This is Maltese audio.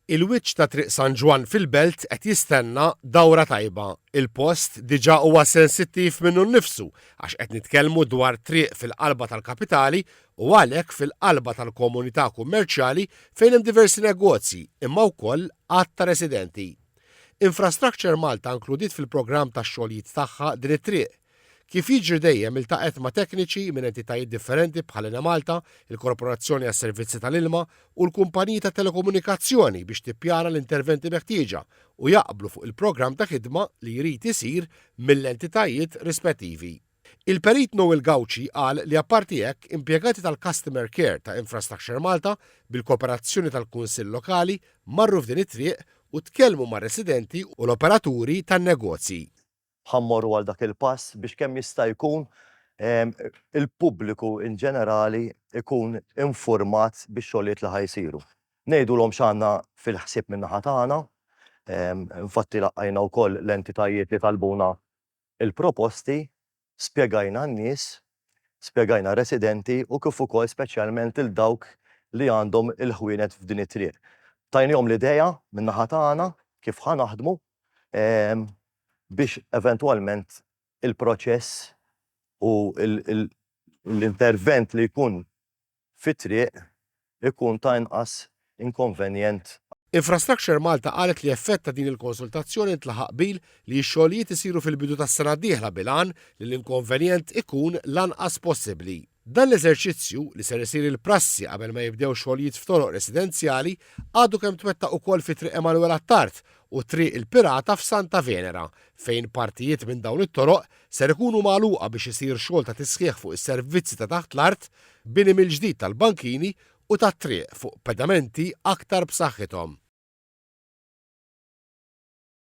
Il-wiċċ ta' Triq San Ġwann fil-Belt qed jistenna dawra tajba. Il-post diġà huwa sensittiv minnu nnifsu għax qed nitkellmu dwar triq fil-qalba tal-kapitali u għalhekk fil-qalba tal-komunità kummerċjali fejn hemm diversi negozji imma wkoll għadd ta' residenti. Infrastructure Malta inkludiet fil-programm tax-xogħlijiet tagħha din it-triq. Kif jiġri dejjem iltaqgħet ma' tekniċi minn entitajiet differenti bħal Enemalta, il-Korporazzjoni għas-Servizzi tal-Ilma u l-kumpaniji tat-telekomunikazzjoni biex tippjana l-interventi meħtieġa u jaqblu fuq il-programm ta' ħidma li jrid isir mill-entitajiet rispettivi. Il-Perit Noel Gauci qal li apparti hekk impjegati tal-Customer Care ta' Infrastructure Malta bil-kooperazzjoni tal-Kunsill Lokali marru f'din it-triq u tkellmu mar-residenti u l-operaturi tan-negozji. Ħa mmorru għal dak il-pass biex kemm jista' jkun il-pubbliku in ġenerali jkun infurmat bix-xogħlijiet li ħa jsiru. Ngħidulhom x'għandna fil-ħsieb min-naħa tagħna, infatti laqqajna wkoll l-entitajiet li talbuna l-proposti, spjegajna n-nies, spjegajna r-residenti u kif ukoll speċjalment lil dawk li għandhom il-ħwienet f'din it-triq. Tajnihom l-idea min-naħa tagħna kif ħa naħdmu biex eventwalment il-proċess u l-intervent li jkun fit-triq ikun ta' inqas inkonvenjent. Infrastructure Malta qalet li effett ta' din il-konsultazzjoni ntlaħaq qbil li x-xogħlijiet isiru fil-bidu tas-sena d-dieħla bil-għan li l-inkonvenjent ikun l-anqas possibbli. Dan l-eżerċizzju, li ser isir il-prassi qabel ma jibdew xogħlijiet f'toroq residenzjali, għadu kemm twettaq ukoll fi Triq Emanuel Attard u Triq il-Pirata f'Santa Venera, fejn partijiet minn dawn it-toroq ser ikunu magħluqa biex isir xogħol ta' tisħiħ fuq is-servizzi ta' taħt l-art, bini mill-ġdid tal-bankini u tat-triq fuq pedamenti aktar b'saħħithom.